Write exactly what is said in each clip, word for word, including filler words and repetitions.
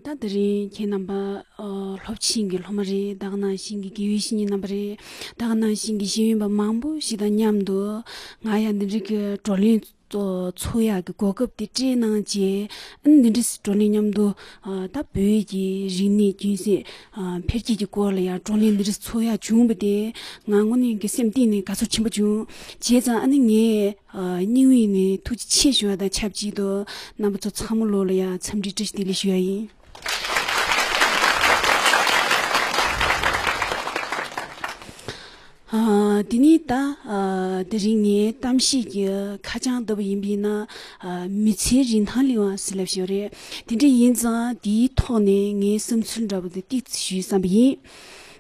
ད་དེ་རིང་ཁྱེད་རྣམ་པ་ཨ་སློབ་ཆེན་གྱི་སློབ་མ་རེད། ད་ག་ནང་བཞིན་གྱི་དགེ་བའི་བཤེས་གཉེན་རྣམ་པ་རེད། ད་ག་ནང་བཞིན་གྱི་ཤེས་ཡོན་པ་མང་པོ་ཞིག་དང་མཉམ་དུ་ང་ཡང་འདི་འདྲའི་གི་བགྲོ་གླེང་ཚོགས་ཡག་གི་གོ་སྐབས་དེ་སྤྲད་གནང་བྱས། ཨ་ནི་འདི་འདྲའི་བགྲོ་གླེང་མཉམ་དུ་ཨ་ད་བོད་ཀྱི་རིག་གནས་རྒྱུན་སྲིང་ཨ་འཕེལ་རྒྱས་ཀྱི་སྐོར་ལ་ཡང་བགྲོ་གླེང་འདི་འདྲ་ཚོགས་ཡག་བྱུང་བ་དེ་ང་དངོས་གནས་ཀྱི་སེམས་གཏིང་ནས་དགའ་ཚོར་ཆེན་པོ་བྱུང་། བྱས་ཙང་ཨ་ནི་ངས་ཨ་སྙིང་དབུས་ནས་ཐུགས་རྗེ་ཆེ་ཞུ་བ་དང་ཆབས་ཅིག་ཏུ་རྣམ་པ་ཚོ་ཚང་མ་ལོ་ལ་ཡང་འཚམས་འདྲི་བཀྲ་ཤིས་བདེ་ལེགས་ཞུ་ཡ་ཡིན། ཨ་དེ་ནས་ད་ཨ་དེ་རིང་ངའི་གཏམ་བཤད་ཀྱི་ཁ་བྱང་ལྟ་བུ་ཡིན་པས་ན། ཨ་མི་ཚེའི་རིན་ཐང་གླེང་བ་ཟེར་ལབ་ཞིག་ཡོད་རེད། དེ་འདྲ་ཡིན་ཙང་དེའི་ཐོག་ནས་ངའི་བསམ་ཚུལ་འདྲ་པོ་དེ་ཏིག་ཙམ་ཞུས་བསམ་པ་ཡིན།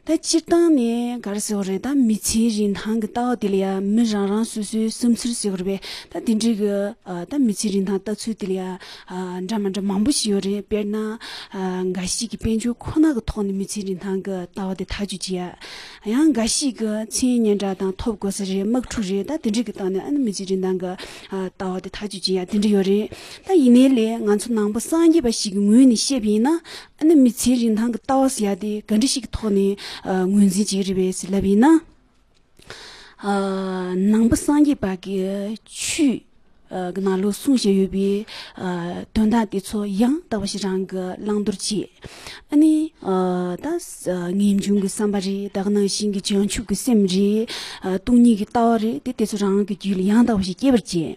ད་སྤྱིར་བཏང་ནས་ག་རེ་ཟེར་དགོས་རེད། ད་མི་ཚེའི་རིན་ཐང་གི་ལྟ་བ་དེ་ལ་ཡང་མི་རང་རང་སོ་སོའི་བསམ་ཚུལ་ཟེར་དགོས་རེད་པས། ད་དེ་འདྲའི་གི་ཨ་ད་མི་ཚེའི་རིན་ཐང་ལྟ་ཚུལ་དེ་ལ་ཡང་ཨ་འདྲ་མི་འདྲ་མང་པོ་ཞིག་ཡོད་རེད། དཔེར་ན་ཨ་འགའ་ཞིག་གིས་དཔལ་འབྱོར་ཁོ་ན་གི་ཐོག་ནས་མི་ཚེའི་རིན་ཐང་གི་ལྟ་བ་དེ་ཐག་གཅོད་བྱེད་ཡ། ཡང་འགའ་ཞིག་གིས་མཚན་སྙན་གྲགས་དང་ཐོབ་གོ་ས་རེད། དམག་འཁྲུག་རེད། ད་དེ་འདྲའི་གི་སྟེང་ནས་ཨ་ནི་མི་ཚེའི་རིན་ཐང་གི་ཨ་ལྟ་བ་དེ་ཐག་གཅོད་བྱེད་ཡ་དེ་འདྲ་ཡོད་རེད། ད་ཡིན་ནའི་ལས་ང་ཚོ་ནང་པ་སངས་རྒྱས་པ་ཞིག་གི་ངོས་ནས་བཤད་པ་ཡིན་ན། ཨ་ནི་མི་ཚེའི་རིན་ཐང་གི་ལྟ་བ་ཟེར་ཡ་དེ་ག་འདྲ་ཞིག་གི་ཐོག་ནས་ཨ་ངོས་འཛིན་བྱེད་ཀྱི་རེད་པས་ཟེར་ལབ་ཡིན་ན། ཨ་ནང་པ་སངས་རྒྱས་པ་གི་ཆོས་ཨ་གི་ནང་ལོགས་གསུངས་བཞག་ཡོད་པའི་ཨ་དོན་དག་དེ་ཚོ་ཡང་དག་པ་ཞིག་རང་གི་བླང་དོར་བྱེད། ཨ་ནི་ཨ་ད་ངེས་འབྱུང་གི་བསམ་པ་རེད། ད་ག་ནང་བཞིན་གྱི་བྱང་ཆུབ་ཀྱི་སེམས་རེད། ཨ་སྟོང་ཉིད་ཀྱི་ལྟ་བ་རེད། དེ་དེ་ཚོ་རང་གི་རྒྱུད་ལ་ཡང་དག་པ་ཞིག་སྐྱེ་བར་བྱེད།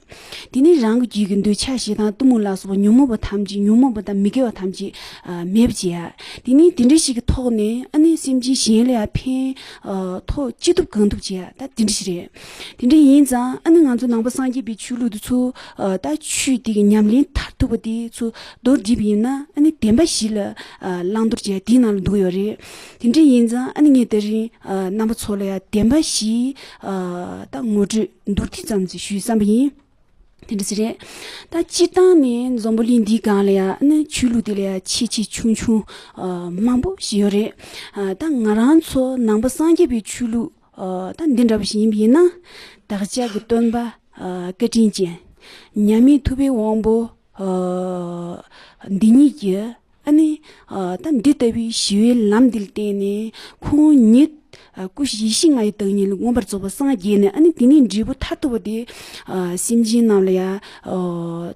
དེ་ནས་རང་གི་རྒྱུད་ཀྱི་འདོད་ཆགས་ཞེ་སྡང་གཏི་མུག་ལ་སོགས་པ་ཉོན་མོངས་པ་ཐམས་ཅད་ཉོན་མོངས་པ་དང་མི་དགེ་བ་ཐམས་ཅད་ཨ་མེད་པར་བྱེད་ཡ། དེ་ནས་དེ་འདྲ་ཞིག་གི་ཐོག་ནས་ཨ་ནི་སེམས་ཅན་གཞན་ལ་ཡང་ཕན་ཨ་ཐོགས་ཅི་ཐུབ་གང་ཐུབ་བྱེད་ཡ། ད་དེ་འདྲ་ཞིག་རེད། དེ་འདྲ་ཡིན་ཙང་ཨ་ནི་ང་ཚོ་ནང་པ་སངས་རྒྱས་པའི་ཆོས་ལུགས་དེ་ཚོ་ཨ་ད་ཆོས་དེ་གི་ཉམས་ལེན་མཐར་ཐུག་པ་དེ་ཚོ་མདོར་བསྡུས་པ་ཡིན་ན། ཨ་ནི་བདེན་པ་བཞི་ལ་ཨ་བླང་དོར་བྱེད་ཡ་དེའི་ནང་ལ་འདུ་གི་ཡོད་རེད། དེ་འདྲ་ཡིན་ཙང་ཨ་ནི་ངས་དེ་རིང་ཨ་རྣམ་པ་ཚོ་ལ་ཡང་བདེན་པ་བཞིའི་ཨ་ད་ངོ་སྤྲོད་མདོར་བསྡུས་ཙམ་ཞིག་ཞུས་བསམ་པ་ཡིན། དེ་འདྲ་ཞིག་རེད། ད་སྤྱིར་བཏང་ནས་འཛམ་བུ་གླིང་འདིའི་སྒང་ལ་ཡང་ཨ་ནི་ཆོས་ལུགས་དེ་ལ་ཡང་ཆེ་ཆེ་ཆུང་ཆུང་ཨ་མང་པོ་ཞིག་ཡོད་རེད། ཨ་ད་ང་རང་ཚོ་ནང་པ་སངས་རྒྱས་པའི་ཆོས་ལུགས་ཨ་ད་འདི་འདྲ་པོ་ཞིག་ཡིན་པ་ཡིན་ན། བདག་ཅག་གི་སྟོན་པ་ཨ་བཀའ་དྲིན་ཅན། མཉམ་མེད་ཐུབ་པའི་དབང་པོ་ཨ་འདི་ཉིད་ཀྱིས་ཨ་ནི་ཨ་ད་འདི་ལྟ་བུའི་ཞི་བའི་ལམ་འདི་ལ་བརྟེན་ནས་ཁོང་ཉིད་ཨ་སྐུ་བཞི་ཡེ་ཤེས་ལྔ་ཡི་བདག་ཉིད་ལ་མངོན་པར་རྫོགས་པར་སངས་རྒྱས་ནས། ཨ་ནི་དེ་ནས་འབྲས་བུ་མཐར་ཐུག་པ་དེ་ཨ་སེམས་ཅན་རྣམས་ལ་ཡང་ཨ་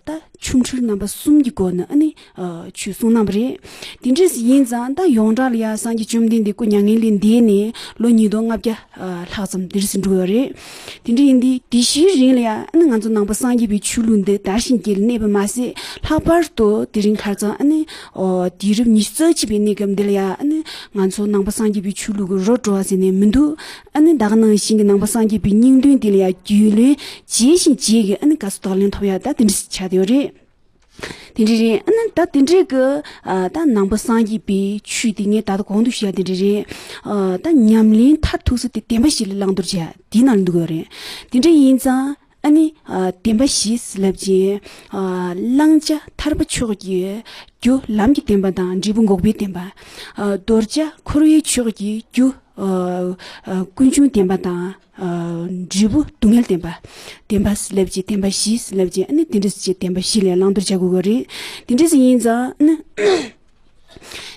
ད་ཆོ་འཕྲུལ་རྣམ་པ་གསུམ་གྱི་སྒོ་ནས་ཨ་ནི་ཨ་ཆོས་གསུངས་གནང་བ་རེད། དེ་འདྲ་ཡིན་ཙང་ད་ཡོངས་གྲགས་ལ་ཡང་སངས་རྒྱས་བཅོམ་ལྡན་འདས་སྐུ་མྱ་ངན་ལས་འདས་ནས་ལོ་ཉིས་སྟོང་ལྔ་བརྒྱ་ཨ་ལྷག་ཙམ་དེ་རིང་འགྲོ་ཡོད་རེད། དེ་འདྲ་ཡིན་དུས་དེ་བཞིའི་རིང་ལ་ཡང་ཨ་ནི་ང་ཚོ་ནང་པ་སངས་རྒྱས་པའི་ཆོས་ལུགས་འདི་དར་ཞིང་རྒྱས་ལ་གནས་པ་མ་ཟད། ལྷག་པར་དུ་དེ་རིང་ཁ་སང་ཨ་ནི་ཨོ་དུས་རབས་ཉི་ཤུ་རྩ་གཅིག་པའི་གནས་སྐབས་འདི་ལ་ཡང་ཨ་ནི་ང་ཚོ་ནང་པ་སངས་རྒྱས་པའི་ཆོས་ལུགས་ཀྱི་རོ་བྲོ་བ་ཟེར་ནས་མི་འདུག་ཨ་ནི་ད་ག་ནང་བཞིན་གྱི་ནང་པ་སངས་རྒྱས་པའི་སྙིང་དོན་འདི་ལ་ཡང་རྒྱུས་ལོན་བྱས་ཤིང་བྱེད་ཀྱི་ཨ་ནི་དགའ་བསུ་དང་ལེན་ཐོབ་ཡ་ད་དེ་འདྲ་ཆགས་བསྡད་ཡོད་རེད། དེ་འདྲ་རེད། ཨ་ནི་ད་དེ་འདྲའི་གི་ཨ་ད་ནང་པ་སངས་རྒྱས་པའི་ཆོས་དེ་ངས་ད་ལྟ་གོང་དུ་ཞུས་ཡ་དེ་འདྲ་རེད། ཨ་ད་ཉམས་ལེན་མཐར་ཐུག་ས་དེ་བདེན་པ་བཞི་ལ་བླང་དོར་བྱེད་ཡ་དེའི་ནང་ལ་འདུ་གི་ཡོད་རེད། དེ་འདྲ་ཡིན་ཙང་ཨ་ནི་ཨ་བདེན་པ་བཞི་ཟེར་ལབ་ཅིང་ཨ་བླང་བྱ་ཐར་པ་མཆོག་གི་རྒྱུ་ལམ་གྱི་བདེན་པ་དང་འབྲས་བུ་འགོག་པའི་བདེན་པ། ཨ་དོར་བྱ་འཁོར་བའི་ཕྱོགས་ཀྱི་རྒྱུ་ཨ་ཨ་ཀུན་འབྱུང་བདེན་པ་དང་། ཨ་འབྲས་བུ་སྡུག་བསྔལ་བདེན་པ། བདེན་པ་ཟེར་ལབ་ཅིང་བདེན་པ་བཞི་ཟེར་ལབ་ཅིང་ཨ་ནི་དེ་འདྲ་ཟེར་བྱས་བདེན་པ་བཞི་ལ་བླང་དོར་བྱ་དགོས་ཀྱི་རེད། དེ་འདྲ་ཟེར་ཡིན་ཙང་ཨ་ནི་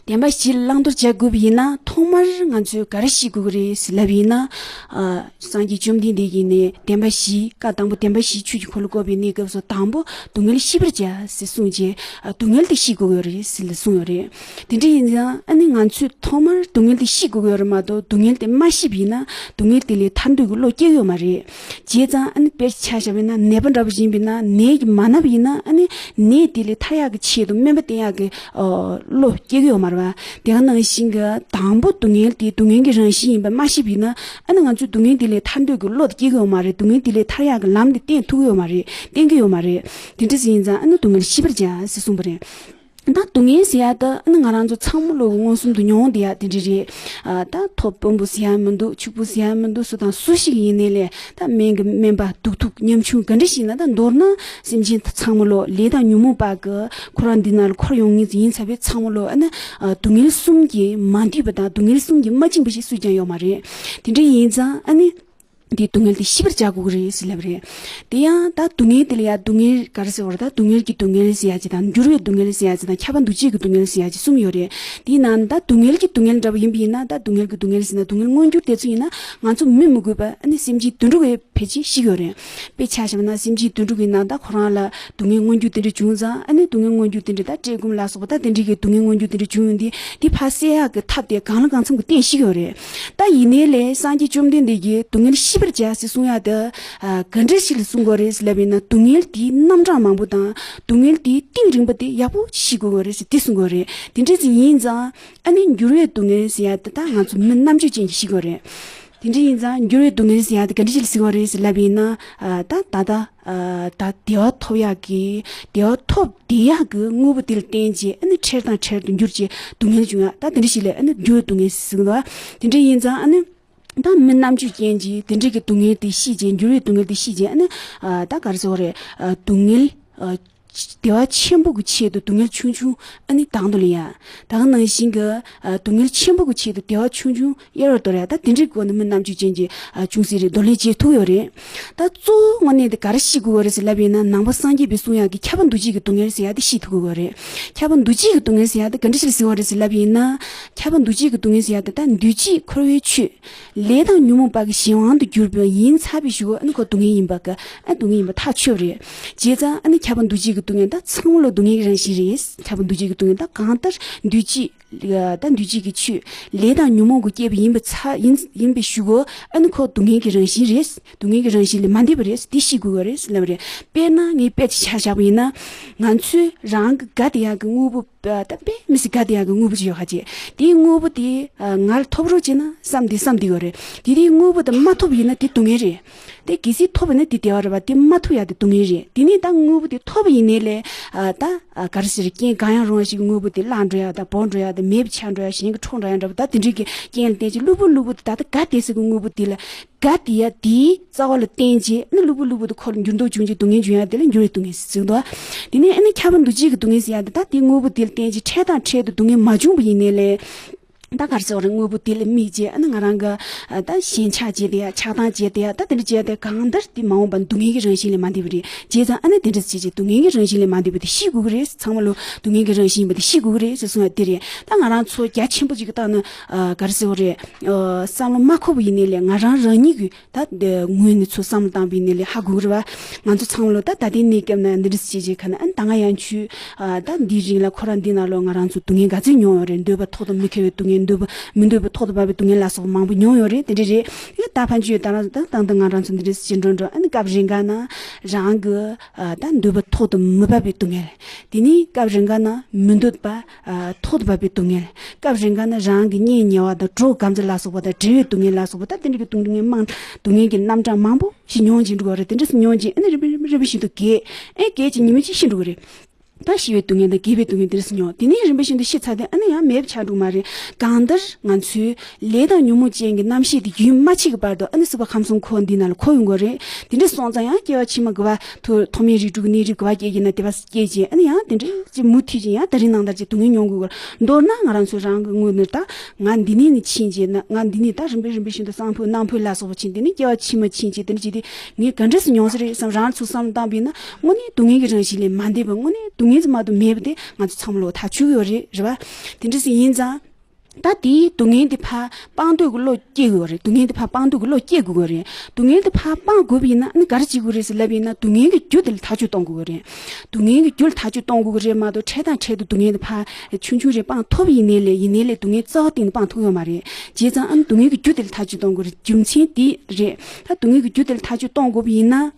བདེན་པ་བཞི་ལ་བླང་དོར་བྱ་དགོས་པ་ཡིན་ན་ཐོག་མར་ང་ཚོས་ག་རེ་ཤེས་དགོས་ཀྱི་རེད་ཟེར་ལབ་ཡིན་ན། ཨ་སངས་རྒྱས་བཅོམ་ལྡན་འདས་ཀྱིས་ནི་བདེན་པ་བཞི་བཀའ་དང་པོ་བདེན་པ་བཞིའི་ཆོས་ཀྱི་འཁོར་ལོ་བསྐོར་བའི་གནས་སྐབས་སུ་དང་པོ་སྡུག་བསྔལ་ཤེས་པར་བྱ་ཟེར་གསུངས་རྗེས་ཨ་སྡུག་བསྔལ་དེ་ཤེས་དགོས་ཀྱི་རེད་ཟེར་གསུངས་ཡོད་རེད། དེ་འདྲ་ཡིན་ཙང་ཨ་ནི་ང་ཚོས་ཐོག་མར་སྡུག་བསྔལ་དེ་ཤེས་དགོས་ཀྱི་ཡོད་རེད་མ་གཏོགས་སྡུག་བསྔལ་དེ་མ་ཤེས་པ་ཡིན་ན་སྡུག་བསྔལ་དེ་ལས་ཐར་འདོད་ཀྱི་བློ་སྐྱེ་གི་ཡོད་མ་རེད། བྱས་ཙང་ཨ་ནི་དཔེར་ཆ་བཞག་པ་ཡིན་ན་ནད་པ་འདྲ་པོ་ཡིན་པ་ཡིན་ན་ནད་ཀྱིས་མ་ན་པ་ཡིན་ན་ཨ་ནི་ནད་དེ་ལས་ཐར་ཡག་གི་ཆེད་དུ་སྨན་པ་བསྟེན་ཡག་གི་ཨ་བློ་སྐྱེ་གི་ཡོད་མ་རེད་བ། དེ་ག་ནང་བཞིན་གྱི་དང་པོ་སྡུག་བསྔལ་དེ་སྡུག་བསྔལ་གྱི་རང་བཞིན་ཡིན་པ་མ་ཤེས་པ་ཡིན་ན་ཨ་ནི་ང་ཚོས་སྡུག་བསྔལ་དེ་ལས་ཐར་འདོད་ཀྱི་བློ་དེ་སྐྱེ་གི་ཡོད་མ་རེད། སྡུག་བསྔལ་དེ་ལས་ཐར་ཡག་གི་ལམ་དེ་བསྟན་ཐུབ་ཀྱི་ཡོད་མ་རེད། བསྟན་གྱི་ཡོད་མ་རེད། དེ་འདྲ་ཟིག་ཡིན་ཙང་ཨ་ནི་སྡུག་བསྔལ་ཤེས་པར་བྱ་ཟེར་གསུངས་པ་རེད། ད་སྡུག་བསྔལ་ཟེར་ཡ་ད་ཨ་ནི་ང་རང་ཚོ་ཚང་མ་ལོ་མངོན་སུམ་དུ་མྱོང་བསྡད་ཡ་དེ་འདྲ་རེད། ཨ་ད་ཐོབ་དཔོན་པོ་ཟེར་ཡ་མི་འདུག་ཕྱུག་པོ་ཟེར་ཡ་མི་འདུག་སུ་དང་སུ་ཞིག་ཡིན་ནའི་ལས་ད་སྨན་གྱི་སྨན་པ་སྡུག་ཐུག་ཉམ་ཆུང་ག་འདྲ་ཞིག་ཡིན་ན་ད་མདོར་ན་སེམས་ཅན་ཚང་མ་ལོ་ལས་དང་ཉོན་མོངས་པ་གི་འཁོར་བ་འདི་ནང་ལ་འཁོར་ཡོང་ངེས་ཡིན་ཚར་བའི་ཚང་མ་ལོ་ཨ་ནི་ཨ་སྡུག་བསྔལ་གསུམ་གྱིས་མ་འདུས་པ་དང་སྡུག་བསྔལ་གསུམ་གྱིས་མ་བཅིངས་པ་ཞིག་སུས་ཀྱང་ཡོད་མ་རེད། དེ་འདྲ་ཡིན་ཙང་ཨ་ནི། དེའི་སྡུག་བསྔལ་དེ་ཤེས་པར་བྱ་དགོས་ཀྱི་རེད་ཟེར་ལབ་རེད། དེ་ཡང་ད་སྡུག་བསྔལ་དེ་ལ་ཡང་སྡུག་བསྔལ་ག་རེ་ཟེར་བ་རེད། ད་སྡུག་བསྔལ་གྱི་སྡུག་བསྔལ་ཟེར་ཡ་ཅིག་དང་། འགྱུར་བའི་སྡུག་བསྔལ་ཟེར་ཡ་ཅིག་དང་། ཁྱབ་པ་འདུ་བྱེད་ཀྱི་སྡུག་བསྔལ་ཟེར་ཡ་ཅིག་གསུམ་ཡོད་རེད། དེའི་ནང་ད་སྡུག་བསྔལ་གྱི་སྡུག་བསྔལ་འདྲ་པོ་ཡིན་པ་ཡིན་ན། ད་སྡུག་བསྔལ་གྱི་སྡུག་བསྔལ་ཟེར་ན་སྡུག་བསྔལ་མངོན་གྱུར་དེ་ཚོ་ཡིན་ན། ང་ཚོ་མི་མི་དགོས་པ་ཨ་ནི་སེམས་ཅན་དུད་འགྲོ་གིས་ཕལ་ཆེར་ཤེས་ཀྱི་ཡོད་རེད། དཔེ་ཆ་བཞག་ན་སེམས་ཅན་དུད་འགྲོ་གི་ནང་ད་ཁོ་རང་ལ་སྡུག་བསྔལ་མངོན་གྱུར་དེ་འདྲ་བྱུང་ཙང་། ཨ་ནི་སྡུག་བསྔལ་མངོན་གྱུར་དེ་འདྲ་ད་བཀྲེས་སྐོམ་ལ་སོགས་པ་ད་དེ་འདྲ་གི་སྡུག་བསྔལ་མངོན་གྱུར་དེ་འདྲ་བྱུང་ཡོང་དུས། དེ་ཕར་སེལ་ཡག་གི་ཐབས་དེ་གང་ལ་གང་འཚམ་གྱི་བསྟན་ཤེས་ཀྱི་ཡོད་རེད། ད་ཡིན་ནའི་ལས་སངས་རྒྱས་བཅོམ་ལྡན་འདས་ཀྱིས་སྡུག་བསྔལ་ཤེས་པར་བྱ་ཟེར་གསུང་ཡག་དེ་ཨ་ག་འདྲ་ཞིག་ལ་གསུང་དགོས་རེད་ཟེར་ལབ་ཡིན་ན། སྡུག་བསྔལ་དེའི་རྣམ་གྲངས་མང་པོ་དང་། སྡུག་བསྔལ་དེའི་གཏིང་རིང་པོ་དེ་ཡག་པོ་ཤེས་དགོས་ཀྱི་རེད་ཟེར་དེ་གསུང་དགོས་རེད། དེ་འདྲ་ཅིག་ཡིན་ཙང་། ཨ་ནི་འགྱུར་བའི་སྡུག་བསྔལ་ཟེར་ཡག་དེ་ད་ང་ཚོ་མི་རྣམ་དཔྱོད་ཅན་གྱིས་ཤེས་དགོས་རེད། དེ་འདྲ་ཡིན་ཙང་འགྱུར་བའི་སྡུག་བསྔལ་ཟེར་ཡག་དེ་ག་འདྲ་ཞིག་ལ་ཟེར་བ་རེད་ཟེར་ལབ་ཡིན་ན། ཨ་ད་ད་ལྟ་ཨ་ད་བདེ་བ་ཐོབ་ཡག་གི། བདེ་བ་ཐོབ་བསྡད་ཡག་གི་དངོས་པོ་དེ་ལ་བརྟེན་བྱས། ཨ་ནི་འཕྲལ་དང་འཕྲལ་དུ་འགྱུར་བྱས་སྡུག་བསྔལ་བྱུང་ཡག། ད་དེ་འདྲ་ཞིག་ལ་ཨ་ནི་འགྱུར་བའི་སྡུག་བསྔལ་ཟེར་གྱི་འདུག། དེ་འདྲ་ཡིན་ཙང་ཨ་ནི་ད་མི་རྣམ་དཔྱོད་ཅན་གྱིས་དེ་འདྲ་གི་སྡུག་བསྔལ་དེ་ཤེས་བྱས། འགྱུར་བའི་སྡུག་བསྔལ་དེ་ཤེས་བྱས། ཨ་ནི་ཨ་ད་ག་རེ་ཟེར་བ་རེད། ཨ་སྡུག་བསྔལ་ཨ་བདེ་བ་ཆེན་པོ་གི་ཆེད་དུ་སྡུག་བསྔལ་ཆུང་ཆུང་ཨ་ནི་དང་དུ་ལེན་ཡག། ད་ག་ནང་བཞིན་གྱི་ཨ་སྡུག་བསྔལ་ཆེན་པོ་གི་ཆེད་དུ་བདེ་བ་ཆུང་ཆུང་གཡར་བར་དོར་ཡག། ད་དེ་འདྲའི་སྒོ་ནས་མི་རྣམ་དཔྱོད་ཅན་གྱིས་ཨ་ཅུང་ཟད་རེ་འདོར་ལེན་བྱེད་ཐུབ་ཡོད་རེད། ད་གཙོ་བོ་དངོས་གནས་དེ་ག་རེ་ཤེས་དགོས་པ་རེད་ཟེར་ལབ་ཡིན་ན། ནང་པ་སངས་རྒྱས་པའི་གསུང་ཡག་གི་ཁྱབ་པ་འདུ་བྱེད་ཀྱི་སྡུག་བསྔལ་ཟེར་ཡག་དེ་ཤེས་ཐུབ་དགོས་པ་རེད། ཁྱབ་པ་འདུ་བྱེད་ཀྱི་སྡུག་བསྔལ་ཟེར་ཡག་དེ་ག་འདྲ་ཞིག་ལ་ཟེར་བ་རེད་ཟེར་ལབ་ཡིན་ན། ཁྱབ་པ་འདུ་བྱེད་ཀྱི་སྡུག་བསྔལ་ཟེར་ཡག་དེ་ད་འདུས་བྱས་འཁོར་བའི་ཆོས། ལས་དང་ཉོན་མོངས་པ་གི་གཞན་དབང་དུ་གྱུར་པ་ཡིན་ཚར་བའི་གཞུག་གུ་ཨ་ནི་ཁོ་སྡུག་བསྔལ་ཡིན་པ་གི། ཨ་སྡུག་བསྔལ་ཡིན་པ་ཐག་ཆོད་རེད། བྱས་ཙང་ཨ་ནི་ཁྱབ་པ་འདུ་བྱེད་ཀྱི་སྡུག་བསྔལ་ད་ཚང་མ་ལོ་སྡུག་བསྔལ་གྱི་རང་བཞིན་རེད། ཁྱབ་པ་འདུ་བྱེད་ཀྱི་སྡུག་བསྔལ་ད་གང་ལྟར་འདུས་བྱས། ད་འདུས་བྱས་ཀྱི་ཆོས་ལས་དང་ཉོན་མོངས་ཀྱིས་བསྐྱེད་པ་ཡིན་པ་ཚ་ཡིན་ཡིན་པའི་གཞུག་གུ། ཨ་ནི་ཁོ་སྡུག་བསྔལ་གྱི་རང་བཞིན་རེད། སྡུག་བསྔལ་གྱི་རང་བཞིན་ལས་མ་འདས་པ་རེད། དེ་ཤེས་དགོས་པ་རེད་ལབ་པ་རེད། དཔེར་ན་ངས་དཔེ་ཅིག་ཆ་བཞག་པ་ཡིན་ན། ང་ཚོས་རང་གི་དགའ་བདེ་ཡག་གི་དངོས་པོ། ད་དཔེ་མི་སྲིད་དགའ་བདེ་ཡག་གི་དངོས་པོ་ཅིག་ཡོད་ཁ་ཅིག། དེའི་དངོས་པོ་དེ་ང་ལ་ཐོབ་རོགས་བྱས་ན་བསམ་དེ་བསམ་བསྡད་ཡོད་རེད། དེ་དེའི་དངོས་པོ་དེ་མ་ཐོབ་ཡིན་ན་དེ་སྡུག་བསྔལ་རེད། དེ་གལ་སྲིད་ཐོབ་པ་ན་དེ་བདེ་བ་རེད་པ། དེ་མ་ཐོབ་ཡག་དེ་སྡུག་བསྔལ་རེད། དེ་ནས་ད་དངོས་པོ་དེ་ཐོབ་པ་ཡིན་ནའི་ལས་ད་ག་རེ་ཟེར། རྐྱེན་གང་ཡང་རུང་བ་ཞིག་གི་དངོས་པོ་དེ་བརླག་འགྲོ་ཡག་དང་བོར་འགྲོ་ཡག་དང་མེད་པ་ཆགས་འགྲོ་ཡག། གཞན་གྱིས་འཕྲོག་འགྲོ་ཡག་འདྲ་པོ། ད་དེ་འདྲའི་གི་རྐྱེན་ལ་བརྟེན་བྱས་གློ་བུར་གློ་བུར་དུ་ད་ལྟ་དགའ་བདེ་ཟེར་གི་དངོས་པོ་དེ་ལ། དགའ་བདེ་ཡག་དེའི་རྩ་བ་ལ་བརྟེན་བྱས་ཨ་ནི་གློ་བུར་གློ་བུར་དུ་འཁོར་འགྱུར་ལྡོག་བྱུང་བྱས་སྡུག་བསྔལ་བྱུང་ཡག་དེ་ལ་འགྱུར་བའི་སྡུག་བསྔལ་ཟེར་འདུག། དེ་ནས་ཨ་ནི་ཁྱབ་པ་འདུ་བྱེད་ཀྱི་སྡུག་བསྔལ་ཟེར་ཡག་དེ་ད་དེའི་དངོས་པོ་དེ་ལ་བརྟེན་བྱས་འཕྲལ་དང་འཕྲལ་དུ་སྡུག་བསྔལ་མ་བྱུང་བ་ཡིན་ནའི་ལས། ད་ག་རེ་ཟེར་བ་རེད། དངོས་པོ་དེ་ལ་དམིགས་བྱས་ཨ་ནི་ང་རང་གི་ཨ་ད་ཞེན་ཆགས་བྱས་བསྡད་ཡག། ཆགས་སྡང་བྱས་བསྡད་ཡག། ད་དེ་འདྲ་བྱས་བསྡད་གང་ལྟར་དེ་མ་འོངས་པ་སྡུག་བསྔལ་གྱི་རང་བཞིན་ལས་མ་འདས་པ་རེད། བྱས་ཙང་ཨ་ནི་དེ་འདྲ་བྱས་བྱས་སྡུག་བསྔལ་གྱི་རང་བཞིན་ལས་མ་འདས་པ་དེ་ཤེས་དགོས་ཀྱི་རེད། ཚང་མ་ལོ་སྡུག་བསྔལ་གྱི་རང་བཞིན་ཡིན་པ་དེ་ཤེས་དགོས་ཀྱི་རེད་ཟེར་གསུང་ཡག་དེ་རེད། ད་ང་རང་ཚོ་རྒྱ་ཆེན་པོ་ཅིག་གི་སྟེང་ནས་ཨ་ག་རེ་ཟེར་བ་རེད། ཨ་བསམ་བློ་མ་འཁོར་བ་ཡིན་ནའི་ལས་ང་རང་རང་ཉིད་ཀྱི་ད་དེ་ངོས་ནས་ཚུར་བསམ་བློ་བཏང་བ་ཡིན་ནའི་ལས་ཧ་གོ་གི་རེད་པ། ང་ཚོ་ཚང་མ་ལོ་ད་ད་ལྟའི་གནས་སྐབས་ན་འདི་འདྲ་བྱས་བྱས་ཁ་ན་ཨ་ནི་ད་སྔ་ཡང་ཆུ་ཨ་ད་འདིའི་རིང་ལ་ཁོ་རང་འདི་ན་ལོ་ང་རང་ཚོ་སྡུག་བསྔལ་ག་ཚོད་མྱོང་ཡོད་རེད། འདོད་པ་ཐོག་ཏུ་མི་འཁེལ་བའི་སྡུག་བསྔལ། འདོད་པ་མི་འདོད་པའི་ཐོག་ཏུ་བབས་པའི་སྡུག་བསྔལ་ལ་སོགས་པ་མང་པོ་མྱོང་ཡོད་རེད། དེ་འདྲ་རེད། ད་ཕན་ཆད་ད་རང་ད་ད་ད་ང་རང་ཚོ་འདི་འདྲ་བྱས་འགྲོ་འགྲོ་ཨ་ནི་སྐབས་རེ་འགའ་ན་རང་གི་ཨ་ད་འདོད་པ་ཐོག་ཏུ་མི་བབས་པའི་སྡུག་བསྔལ། དེ་ནི་སྐབས་རེ་འགའ་ན་མི་འདོད་པ་ཨ་ཐོག་ཏུ་བབས་པའི་སྡུག་བསྔལ། སྐབས་རེ་འགའ་ན་རང་གི་གཉེན་ཉེ་བ་དང་གྲོགས་དགའ་མཛེས་ལ་སོགས་པ་དང་འབྲེལ་བའི་སྡུག་བསྔལ་ལ་སོགས་པ། ད་དེ་འདྲ་གི་སྡུག་བསྔལ་མང་སྡུག་བསྔལ་གྱི་རྣམ་གྲངས་མང་པོ་ཞིག་མྱོང་བཞིན་འགྲོ་བ་རེད། དེ་འདྲ་སེ་མྱོང་བཞིན་ཨ་ནི་རིམ་པས་རིམ་པས་རིམ་པ་བཞིན་དུ་རྒས། ཨེ་རྒས་ཀྱི་ཉི་མ་གཅིག་ཤི་འགྲོ་གི་རེད། ད་ཤི་བའི་སྡུག་བསྔལ་དང་རྒས་པའི་སྡུག་བསྔལ་དེ་འདྲ་སེ་མྱོང་། དེ་ནས་རིམ་པ་བཞིན་དུ་ཤི་ཚར་ཏེ་ཨ་ནི་ཡང་མེད་པ་ཆགས་འགྲོ་གི་མ་རེད། གང་ལྟར་ང་ཚོའི་ལས་དང་ཉོན་མོངས་ཅན་གྱི་རྣམ་ཤེས་དེ་རྒྱུན་མ་ཆད་ཀྱི་བར་དུ་ཨ་ནི་སྲིད་པ་ཁམས་གསུམ་འཁོར་འདི་ནང་ལ་འཁོར་ཡོང་གི་རེད། དེ་འདྲ་སོང་ཙང་ཡང་སྐྱེ་བ་ཕྱི་མ་དགུ་པ་ཐོག་ཐོག་མའི་རིགས་དྲུག་གི་གནས་རིགས་དགུ་པ་སྐྱེ་རྒྱུ་ན་དེ་པ་སྐྱེ་རྗེས་ཨ་ནི་ཡང་དེ་འདྲ་ཅིག་མུ་མཐུད་ཅིག་ཡང་དེ་རིང་ནང་ལྟར་གྱི་སྡུག་བསྔལ་མྱོང་དགོས་ཀྱི་རེད། མདོར་ན་ང་རང་ཚོ་རང་གི་དངོས་གནས་ད་ང་འདི་ནས་ནི་ཕྱིན་རྗེས་ན་ང་འདི་ནས་ད་རིམ་པས་རིམ་པས་བཞིན་དུ་སང་ཕོད་གནངས་ཕོད་ལ་སོགས་པ་ཕྱིན། དེ་ནས་སྐྱེ་བ་ཕྱི་མ་ཕྱིན་རྗེས་དེ་འདྲ་བྱས་ཏེ་ངས་ག་འདྲ་སེ་མྱོང་ས་རེད་བསམ་རང་ཚོ་བསམ་བློ་བཏང་བ་ཡིན་ན་དངོས་གནས་སྡུག་བསྔལ་གྱི་རང་བཞིན་ལས་མ་འདས་པ། དངོས་གནས་སྡུག་བསྔལ་ཙམ་མ་གཏོགས་མེད་པ་དེ་ང་ཚོ་ཚང་མ་ལོ་ཐག་ཆོད་ཡོད་རེད། རེད་བ། དེ་འདྲ་སེ་ཡིན་ཙང་། ད་དེའི་སྡུག་བསྔལ་དེ་ཕར་སྤང་འདོད་ཀྱི་བློ་སྐྱེ་དགོས་རེད། སྡུག་བསྔལ་དེ་ཕར་སྤང་འདོད་ཀྱི་བློ་སྐྱེ་དགོས་རེད། སྡུག་བསྔལ་དེ་ཕར་སྤང་དགོས་པ་ཡིན་ན་ཨ་ནི་ག་རེ་བྱེད་དགོས་རེད་ཟེར་ལབ་པ་ཡིན་ན་སྡུག་བསྔལ་གྱི་རྒྱུ་དེ་ལ་ཐག་གཅོད་གཏོང་དགོས་རེད། སྡུག་བསྔལ་གྱི་རྒྱུ་ལ་ཐག་གཅོད་གཏོང་དགོས་ཀྱི་རེད་མ་གཏོགས་འཕྲལ་དང་འཕྲལ་དུ་སྡུག་བསྔལ་དེ་ཕར་ཆུང་ཆུང་རེ་སྤང་ཐུབ་པ་ཡིན་ནའི་ལས་ཡིན་ནའི་ལས་སྡུག་བསྔལ་རྩ་བ་གཏན་ནས་སྤང་ཐུབ་ཡོད་མ་རེད། བྱས་ཙང་ཨ་ནི་སྡུག་བསྔལ་གྱི་རྒྱུ་དེ་ལ་ཐག་གཅོད་གཏོང་དགོས་རེད། རྒྱུ་མཚན་དེ་རེད། ད་སྡུག་བསྔལ་གྱི་རྒྱུ་དེ་ལ་ཐག་གཅོད་གཏོང་དགོས་པ་ཡིན་ན།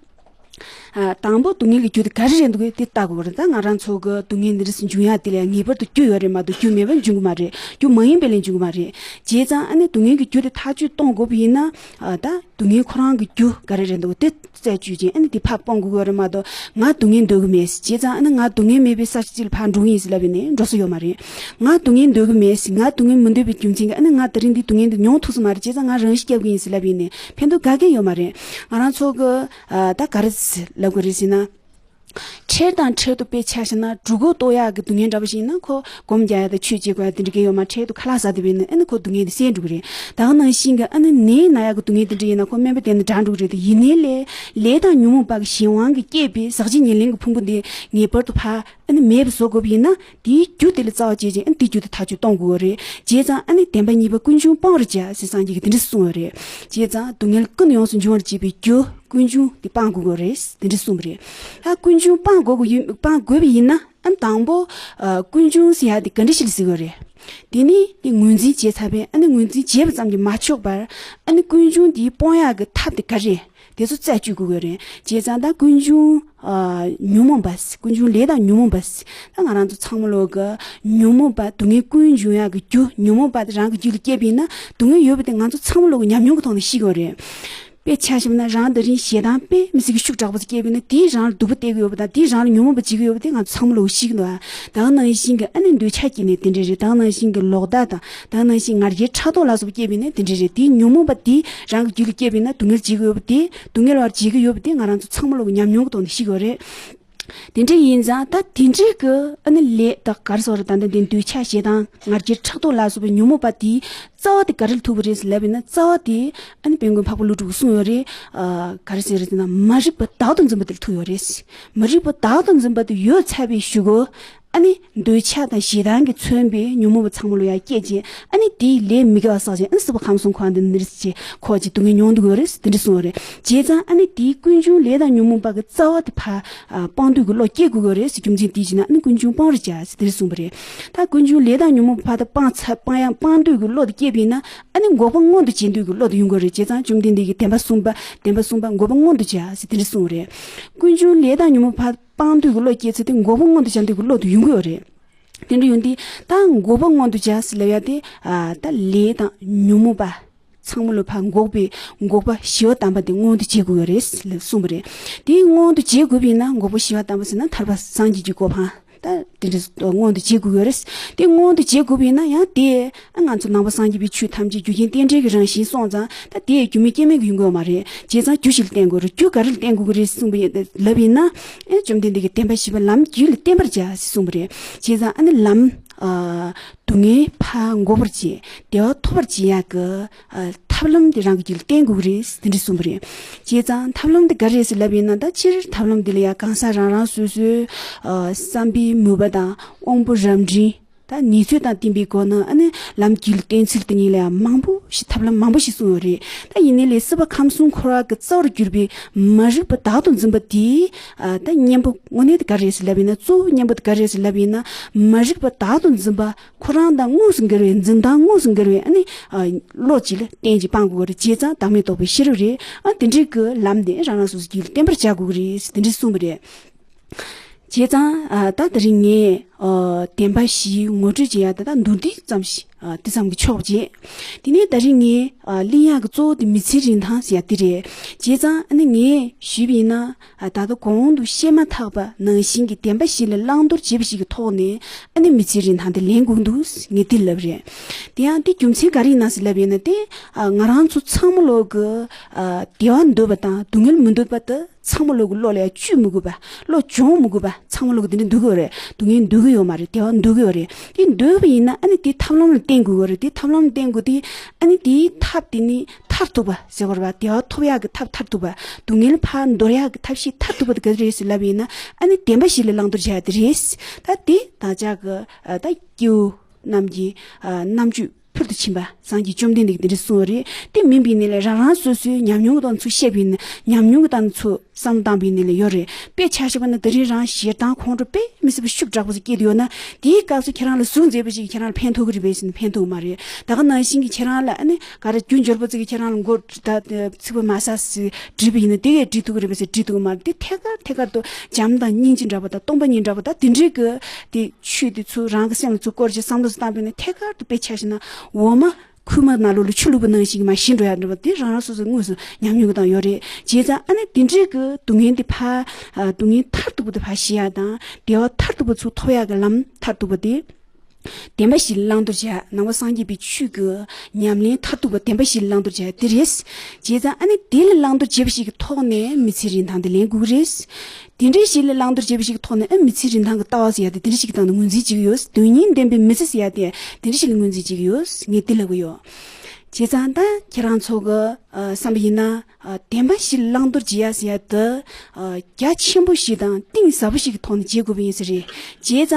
ཨ་དང་པོ་སྡུག་བསྔལ་གྱི་རྒྱུ་དེ་ག་རེ་རེད་འདུག་དེ་བལྟ་དགོས་རེད། ད་ང་རང་ཚོ་གི་སྡུག་བསྔལ་འདི་འདྲ་སེ་འབྱུང་ཡ་དེ་ལ་ངེས་པར་དུ་རྒྱུ་ཡོད་རེད་མ་གཏོགས་རྒྱུ་མེད་པར་འབྱུང་གི་མ་རེད། རྒྱུ་མ་ཡིན་པ་ལས་འབྱུང་གི་མ་རེད། བྱས་ཙང་ཨ་ནི་སྡུག་བསྔལ་གྱི་རྒྱུ་དེ་ཐག་གཅོད་གཏོང་དགོས་པ་ཡིན་ན། ཨ་ད་སྡུག་བསྔལ་ཁོ་རང་གི་རྒྱུ་ག་རེ་རེད་འདུག་དེ་རྩད་གཅོད་བྱས་ཨ་ནི་དེ་ཕར་སྤོང་དགོས་ཀྱི་ཡོད་རེད་མ་གཏོགས་ང་སྡུག་བསྔལ་འདོད་ཀྱི་མེད་ཟེར། བྱས་ཙང་ཨ་ནི་ང་སྡུག་བསྔལ་མེད་པའི་ས་ཆ་ཅིག་ལ་ཕར་འགྲོ་གི་ཡིན་ཟེར་ལབ་ཡིན་ནའི་འགྲོ་ས་ཡོད་མ་རེད། ང་སྡུག་བསྔལ་འདོད་ཀྱི་མེད་ཟེར། ང་སྡུག་བསྔལ་མི་འདོད་པའི་རྒྱུ་མཚན་གྱིས་ཨ་ནི་ང་དེ་རིང་འདི་སྡུག་བསྔལ་འདི་མྱོང་ཐུབ་ས་མ་རེད། བྱས་ཙང་ང་རང་ཤི་རྒྱག་གི་ཡིན་ཟེར་ལབ་ཡིན་ནའི་ཕན་ཐོགས་ག་གེ་ཡོད་མ་རེད། ང་རང་ཚོ་གི་ཨ་ད་ག་རེ་ལབ་དགོས་རེད་ཟེར་ན། འཕྲལ་དང་འཕྲལ་དུ་དཔེ་ཆ་བཞག་ན་སྒྲུབ་གུ་གཏོང་ཡག་གི་སྡུག་བསྔལ་འདྲ་པོ་ཞིག་ཡིན་ན། ཁོ་སྒོམ་རྒྱག་ཡག་དང་ཆོས་བྱེད་དགོས་ཡག་དེ་འདྲ་གས་ཡོད་མ། འཕྲལ་དུ་ཁ་ལག་ཟ་བསྡད་པ་ཡིན་ན་ཨ་ནི་ཁོ་སྡུག་བསྔལ་དེ་སེལ་འགྲོ་གི་རེད། ད་ག་ནང་བཞིན་གྱི་ཨ་ནི་ནད་ན་ཡག་གི་སྡུག་བསྔལ་དེ་འདྲ་ཡིན་ན་ཁོ་སྨན་པ་དེ་ནས་དྲག་འགྲོ་གི་རེད། དེ་ཡིན་ནའི་ལས་ལས་དང་ཉོན་མོངས་པ་གི་གཞན་དབང་གིས་སྐྱེས་པའི་ཟག་བཅས་ཉེར་ལེན་གྱི་ཕུང་པོ་འདི་ངེས་པར་དུ་ཕར་ཨ་ནི་མེད་པ་བཟོ་དགོས་པ་ཡིན་ན། དེའི་རྒྱུ་དེ་ལ་རྩ་བ་བཅད་ཅིང་ཨ་ནི་དེའི་རྒྱུ་དེ་ཐག་གཅོད་གཏོང་དགོས་པ་རེད། བྱས་ཙང་ཨ་ནི་བདེན་པ་གཉིས་པ་ཀུན་འབྱུང་སྤང་བར་བྱ་ཟེར་སངས་རྒྱས་ཀྱིས་དེ་འདྲ་གསུངས་པ་རེད། བྱས་ཙང་སྡུག་བསྔལ་ཀུན་ཡོངས་སུ་འབྱུང་བར་བྱེད་པའི་རྒྱུ་ཀུན་འབྱུང་དེ་སྤང་དགོས་ཀྱི་རེད། དེ་འདྲ་གསུངས་པ་རེད། ད་ཀུན་འབྱུང་སྤང་དགོས་ཀྱི་ཡིན། སྤང་དགོས་པ་ཡིན་ན་ཨ་ནི་དང་པོ་ཨ་ཀུན་འབྱུང་ཟེར་ཡག་དེ་ག་འདྲ་ཞིག་ལ་ཟེར་དགོས་རེད། དེ་ནི་དེ་ངོས་འཛིན་བྱས་ཚར་བས་ཨ་ནི་ངོས་འཛིན་བྱས་པ་ཙམ་གྱིས་མ་ཆོག་པར། ཨ་ནི་ཀུན་འབྱུང་དེ་སྤོང་ཡག་གི་ཐབས་དེ་ག་རེ་རེད། དེ་ཚོ་རྩད་གཅོད་དགོས་ཀྱི་རེད། བྱས་ཙང་ད་ཀུན་འབྱུང་ཨ་ཉོན་མོངས་པ། ཀུན་འབྱུང་ལས་དང་ཉོན་མོངས་པ། ད་ང་རང་ཚོ་ཚང་མ་ལོག་གི་ཉོན་མོངས་པ་སྡུག་བསྔལ་ཀུན་འབྱུང་ཡག་གི་རྒྱུ། ཉོན་མོངས་པ་དེ་རང་གི་རྒྱུད་ལ་སྐྱེས་པ་ཡིན་ན་སྡུག་བསྔལ་ཡོད་པ་དེ་ང་ཚོ་ཚང་མ་ལོག་གི་ཉམས་མྱོང་གི་ཐོག་ནས་ཤེས་ཀྱི་ཡོད་རེད། དཔེ་ཆ་བཞག་ན་རང་དེ་རིང་ཞེ་སྡང་དཔེ་མི་སྲིད་ཀྱི་ཤུགས་དྲག་པོ་ཞིག་སྐྱེས་པ་ཡིན་ན་དེས་རང་ལ་སྡུག་པོ་སྟེར་གྱི་ཡོད་པ་དང་དེས་རང་ལ་ཉོན་མོངས་པ་བྱེད་ཀྱི་ཡོད་པ་དེ་ང་ཚོ་ཚང་མ་ལོག་གི་ཤེས་ཀྱི་འདུག་ཨ། ད་ག་ནང་བཞིན་གྱི་ཨ་ནི་འདོད་ཆགས་སྐྱེས་ནས་དེ་འདྲ་རེད། ད་ག་ནང་བཞིན་གྱི་ལོག་ལྟ་དང་། ད་ག་ནང་བཞིན་ང་རྒྱལ་ཕྲག་དོག་ལ་སོགས་པ་སྐྱེས་པ་ཡིན་ན་དེ་འདྲ་རེད། དེའི་ཉོན་མོངས་པ་དེ་རང་གི་རྒྱུད་ལ་སྐྱེས་པ་ཡིན་ན་སྡུག་བསྔལ་བྱེད་ཀྱི་ཡོད་པ་དེ། སྡུག་བསྔལ་བར་བྱེད་ཀྱི་ཡོད་པ་དེ་ང་རང་ཚོ་ཚང་མ་ལོག་གི་ཉམས་མྱོང་གི་ཐོག་ནས་ཤེས་ཀྱི་ཡོད་རེད། དེ་འདྲ་ཡིན་ཙང་ད་དེ་འདྲའི་གི་ཨ་ནི་ལས་དང་ག་རེ་ཟེར་དགོས་རེད། ད་ལྟ་འདི་འདོད་ཆགས་ཞེ་སྡང་ང་རྒྱལ་ཕྲག་དོག་ལ་སོགས་པའི་ཉོན་མོངས་པ་དེའི་རྩ་བ་དེ་ག་རེ་ལ་ཐུག་པ་རེད་ཟེར་ལབ་ཡིན་ན། རྩ་བ་དེ་ཨ་ནི་དཔལ་མགོན་འཕགས་པ་ཀླུ་སྒྲུབ་ཀྱིས་གསུངས་ཡོད་རེད། ཨ་ག་རེ་ཟེར་རེད་ཟེར་ན་མ་རིག་པ་བདག་ཏུ་འཛིན་པ་དེ་ལ་ཐུག་ཡོད་རེད། མ་རིག་པ་བདག་ཏུ་འཛིན་པ་དེ་ཡོད་ཚར་བའི་གཞུག་གུ་ཨ་ནི་འདོད་ཆགས་དང་ཞེ་སྡང་གིས་མཚོན་པའི་ཉོན་མོངས་པ་ཚང་མ་ལོག་ཡར་སྐྱེས་རྗེས་ཨ་ནི་དེའི་ལས་མི་དགེ་བ་བསགས་རྗེས་ཨ་ནི་སྲིད་པ་ཁམས་གསུམ་འཁོར་བ་འདི་ནི་རེད་ཅེས་ཁོ་ཅིག་སྡུག་བསྔལ་མྱོང་སྡོད་ཀྱི་ཡོད་རེད་ཟེར་དེ་འདྲ་གསུངས་པ་རེད། བྱས་ཙང་ཨ་ནི་དེའི་ཀུན་འབྱུང་ལས་དང་ཉོན་མོངས་པ་གི་རྩ་བ་དེ་ཕར་ཨ་སྤང་འདོད་ཀྱི་བློ་སྐྱེ་དགོས་ཀྱི་རེད་ཟེར། རྒྱུ་མཚན་དེའི་ཕྱིར་ན་ཨ་ནི་ཀུན་འབྱུང་སྤང་བར་བྱ་ཟེར་དེ་འདྲ་གསུངས་པ་རེད། ད་ཀུན་འབྱུང་ལས་དང་ཉོན་མོངས་པ་ཕར་དུ་སྤང་ཚར། སྤང་ཡང་སྤང་འདོད་ཀྱི་བློ་དེ་སྐྱེས་པ་ཡིན་ན་ཨ་ནི་འགོག་པ་མངོན་དུ་བྱེད་འདོད་ཀྱི་བློ་དེ་ཡོང་གི་རེད། བྱས་ཙང་བཅོམ་ལྡན་འདས་ཀྱིས་བདེན་པ་གསུམ་པ། བདེན་པ་གསུམ་པ་འགོག་པ་མངོན་དུ་བྱ་ཟེར་དེ་འདྲ་གསུངས་པ་རེད། ཀུན་འབྱུང་ལས་དང་ཉོན་མོངས་པ་ཕར་སྤང་འདོད་ཀྱི་བློ་སྐྱེས་ཚེ་དེ་འགོག་པ་མངོན་དུ་བྱ་འདོད་ཀྱི་བློ་དེ་ཡོང་གི་ཡོད་རེད། དེ་འདྲ་ཡོང་དུས་ད་འགོག་པ་མངོན་དུ་བྱ་ཟེར་ལབ་ཡ་དེ་ཨ་ད་ལས་དང་ཉོན་མོངས་པ་ཚང་མ་ལོག་ཕར་འགོག་པའི་འགོག་པ་ཞི་བ་དམ་པ་དེ་མངོན་དུ་བྱེད་དགོས་ཀྱི་རེད་ལབ་གསུངས་པ་རེད། དེ་མངོན་དུ་བྱེད་དགོས་པ་ཡིན་ན་འགོག་པ་ཞི་བ་དམ་པ་ཟེར་ན་ཐར་པ་སངས་རྒྱས་ཀྱི་གོ་འཕང་ད་དེ་འདྲ་མངོན་དུ་བྱེད་དགོས་ཀྱི་རེད། དེ་མངོན་དུ་བྱེད་དགོས་པ་ཡིན་ན་ཡང་དེ་ཨ་ང་ཚོ་ནང་པ་སངས་རྒྱས་པའི་ཆོས་ཐམས་ཅད་རྒྱུ་རྐྱེན་རྟེན་འབྲེལ་གྱི་རང་བཞིན་སོང་ཙང་ད་དེ་རྒྱུ་མེད་རྐྱེན་མེད་ཀྱི་ཡོང་གི་ཡོད་མ་རེད། བྱས་ཙང་རྒྱུ་ཞིག་ལ་བརྟེན་དགོས་རེད། རྒྱུ་ག་རེ་ལ་བརྟེན་དགོས་ཀྱི་རེད་གསུངས་པ་ཡིན་ལབ་ཡིན་ན། ཨེ་བཅོམ་ལྡན་འདས་ཀྱིས་བདེན་པ་བཞི་པ་ལམ་རྒྱུད་ལ་བརྟེན་པར་བྱ་ཞེས་གསུངས་པ་རེད། བྱས་ཙང་ཨ་ནི་ལམ་ཨ་སྡུག་བསྔལ་ཕར་འགོག་པར་བྱེད། བདེ་བ་ཐོབ་པར་བྱེད་ཡག་གི་ཨ་ཐབས་ལམ་དེ་རང་གི་རྒྱུད་ལ་བརྟེན་དགོས་ཀྱི་རེད་དེ་འདྲ་གསུངས་པ་རེད། བྱས་ཙང་ཐབས་ལམ་དེ་ག་རེ་རེད་ཟེར་ལབ་ཡིན་ན། ད་སྤྱིར་ཐབས་ལམ་དེ་ལ་ཡང་གང་ཟག་རང་རང་སོ་སོའི་ཨ་བསམ་པའི་མོས་པ་དང་དབང་པོ་རབ་འབྲིང་། ད་ནུས་ཚོད་དང་བསྟུན་པའི་སྒོ་ནས་ཨ་ནི་ལམ་རྒྱུད་ལ་བརྟེན་ཚུལ་དེ་ཉིད་ལ་ཡང་མང་པོ་ཞིག་ཐབས་ལམ་མང་པོ་ཞིག་གསུངས་ཡོད་རེད། ད་ཡིན་ནའི་ལས་སྲིད་པ་ཁམས་གསུམ་འཁོར་བ་གི་རྩ་བར་གྱུར་པའི་མ་རིག་པ་བདག་ཏུ་འཛིན་པ་དེ་ཨ་ད་གཉེན་པོ་དངོས་གནས་དེ་ག་རེ་རེད་ཟེར་ལབ་ཡིན་ན། གཙོ་བོ་གཉེན་པོ་དེ་ག་རེ་རེད་ཟེར་ལབ་ཡིན་ན། མ་རིག་པ་བདག་ཏུ་འཛིན་པ་ཁོ་རང་དང་དངོས་སུ་འགལ་བའི་འཛིན་སྟངས་དངོས་སུ་འགལ་བའི་ཨ་ནི་ཨ་བློ་གཅིག་ལ་བརྟེན་ཅིང་སྤང་དགོས་པ་རེད། བྱས་ཙང་བདག་མེད་རྟོགས་པའི་ཤེས་རབ་རེད། ཨ་དེ་འདྲའི་གི་ལམ་དེ་རང་རང་སོ་སོའི་རྒྱུད་ལ་བརྟེན་པར་བྱ་དགོས་ཀྱི་རེད་ཟེར་དེ་འདྲ་གསུངས་པ་རེད། བྱས་ཙང་ཨ་ད་དེ་རིང་ངས་ཨ་བདེན་པ་བཞི་ངོ་སྤྲོད་བྱེད་ཡ་ད་ད་མདོར་བསྡུས་ཙམ་ཞིག་ཨ་དེ་ཙམ་གྱིས་ཆོག་པ་བྱས། དེ་ནས་དེ་རིང་ངས་ཨ་གླེང་ཡ་གི་གཙོ་བོ་དེ་མི་ཚེའི་རིན་ཐང་ཟེར་ཡ་དེ་རེད། བྱས་ཙང་ཨ་ནི་ངས་ཞུས་པ་ཡིན་ན་ཨ་ད་ལྟ་གོང་དུ་བཤད་མ་ཐག་པ་ནང་བཞིན་གྱི་བདེན་པ་བཞི་ལ་བླང་དོར་བྱེད་པ་ཞིག་གི་ཐོག་ནས་ཨ་ནི་མི་ཚེའི་རིན་ཐང་དེ་ལེན་དགོས་འདུག་ངས་དེ་ལབ་རེད། དེ་ཡང་དེ་རྒྱུ་མཚན་ག་རེ་ཡིན་ན་ཟེར་ལབ་ཡིན་ན། དེ་ཨ་ང་རང་ཚོ་ཚང་མ་ལོག་གི་ཨ་བདེ་བ་འདོད་པ་དང་སྡུག་བསྔལ་མི་འདོད་པ་དེ། ཚང་མ་ལོག་གི་བློ་ལ་ཡང་བཅུག་མི་དགོས་པ། བློ་སྦྱོང་མི་དགོས་པ། ཚང་མ་ལོག་གི་དེ་འདྲ་འདོད་ཀྱི་ཡོད་རེད། སྡུག་བསྔལ་འདོད་ཀྱི་ཡོད་མ་རེད། བདེ་བ་འདོད་ཀྱི་ཡོད་རེད། དེ་འདོད་པ་ཡིན་ན་ཨ་ནི་དེ་ཐབས་ལམ་ལ་བརྟེན་དགོས་ཀྱི་ཡོད་རེད། དེ་ཐབས་ལམ་ལ་བརྟེན་དགོས་དེ་ཨ་ནི་དེའི་ཐབས་དེ་ནི་མཐར་ཐུག་པ་ཟེར་བ་རེད་པ། བདེ་བ་ཐོབ་ཡག་གི་ཐབས་མཐར་ཐུག་པ། སྡུག་བསྔལ་ཕར་འདོར་ཡག་གི་ཐབས་ཤེས་མཐར་ཐུག་པ་དེ་ག་རེ་རེད་ཟེར་ལབ་པ་ཡིན་ན་ཨ་ནི་བདེན་པ་བཞི་ལ་བླང་དོར་བྱ་ཡག་དེ་རེད། ད་དེ་བདག་ཅག་གི་ཨ་ད་སྐྱེ་བོ་རྣམས་ཀྱི་ཨ་རྣམ་དཔྱོད་ཕུལ་དུ་ཕྱིན་པ་སངས་རྒྱས་བཅོམ་ལྡན་འདས་ཀྱིས་འདི་འདྲ་གསུངས་པ་རེད། དེ་མིན་པའི་ནི་ལས་རང་རང་སོ་སོའི་ཉམས་མྱོང་གི་སྟེང་ཚུར་བཤད་པའི་ནི་ཉམས་མྱོང་གི་སྟེང་ཚུར་བསམ་བློ་བཏང་པའི་ནི་ལས་ཡོད་རེད། དཔེ་ཆ་བཞག་པ་ན་དེ་རིང་རང་ཞེ་སྡང་ཁོང་ཁྲོ་དཔེ་མི་སྲིད་པའི་ཤུགས་དྲག་པོ་ཞིག་སྐྱེས་བསྡད་ཡོད་ན། དེའི་སྐབས་སུ་ཁྱེད་རང་ལ་ཟུག་མཛད་པ་ཞིག་ཁྱེད་རང་ལ་ཕན་ཐོགས་ཀྱི་རེད་པས་ཟེར་ན་ཕན་ཐོགས་མ་རེད། ད་ག་ནང་བཞིན་གྱི་ཁྱེད་རང་ལ་ཨ་ནི་ག་རེ་རྒྱུ་འབྱོར་པ་ཅིག་གིས་ཁྱེད་རང་ལ་མགོ་ད་ཚིག་པ་མ་ཟ་ཟེར་དྲིས་པ་ཡིན་ན་དེ་གས་འགྲིག་ཐུབ་ཀྱི་རེད་པས་ཟེར་དྲིས་ཐུབ་ཀྱི་མ་རེད། དེ་ཐད་ཀར་ཐད་ཀར་དུ་བྱམས་དང་སྙིང་རྗེ་འདྲ་པོ་དང་སྟོང་པ་ཉིད་འདྲ་པོ་དང་དེ་འདྲའི་གི་དེ་ཆོས་དེ་ཚུར་རང་གི་སེམས་ལ་ཚུར་བསྐོར་བྱས་བསམ་བློ་ཚུར་བཏང་པས་ན་ཐད་ཀར་དུ་དཔེ་ཆ་བཞག་ན་འོ་མ་ཁུག་མ་ནང་ལོགས་ལ་ཆུ་བླུགས་པ་ནང་བཞིན་གྱི་མར་ཞི་འགྲོ་ཡག་འདྲ་པོ་དེ་རང་རང་སོ་སོའི་དངོས་སུ་ཉམས་མྱོང་གི་སྟེང་ཡོད་རེད། བྱས་ཙང་ཨ་ནི་དེ་འདྲའི་གི་སྡུག་བསྔལ་དེ་ཕར་ཨ་སྡུག་བསྔལ་མཐར་ཐུག་པ་དེ་ཕར་ཞི་ཡག་དང་བདེ་བ་མཐར་ཐུག་པ་ཚུར་ཐོབ་ཡག་གི་ལམ་མཐར་ཐུག་པ་དེ། བདེན་པ་བཞི་ལ་བླང་དོར་བྱེད་ཡ། ནང་པ་སངས་རྒྱས་པའི་ཆོས་ཀྱི་ཉམས་ལེན་མཐར་ཐུག་པ་བདེན་པ་བཞི་ལ་བླང་དོར་བྱེད་ཡ་དེ་རེད། བྱས་ཙང་ཨ་ནི་དེ་ལ་བླང་དོར་བྱེད་པ་ཞིག་གི་ཐོག་ནས་མི་ཚེའི་རིན་ཐང་དེ་ལེན་དགོས་ཀྱི་རེད། དེ་འདྲའི་ཞིག་ལ་བླང་དོར་བྱེད་པ་ཞིག་གི་ཐོག་ནས་ཨ་མི་ཚེའི་རིན་ཐང་གི་ལྟ་བ་ཟེར་ཡ་དེ་དེ་འདྲ་ཞིག་གི་སྟེང་ནས་ངོས་འཛིན་བྱེད་ཀྱི་ཡོད། དོན་སྙིང་ལྡན་པའི་མི་ཚེ་ཟེར་ཡ་དེ་དེ་འདྲ་ཞིག་ལ་ངོས་འཛིན་བྱེད་ཀྱི་ཡོད། ངས་འདི་ལབ་ཀྱི་ཡོད། བྱས་ཙང་ད་ཁྱེད་རང་ཚོ་གི་ཨ་བསམ་པ་ཡིན་ན། ཨ་བདེན་པ་བཞི་ལ་བླང་དོར་བྱེད་ཡ་ཟེར་ཡ་དེ་ཨ་རྒྱ་ཆེན་པོ་ཞིག་དང་གཏིང་ཟབ་པོ་ཞིག་གི་ཐོག་ནས་བྱེད་དགོས་པ་ཡིན་ས་རེད། བྱས་ཙང་།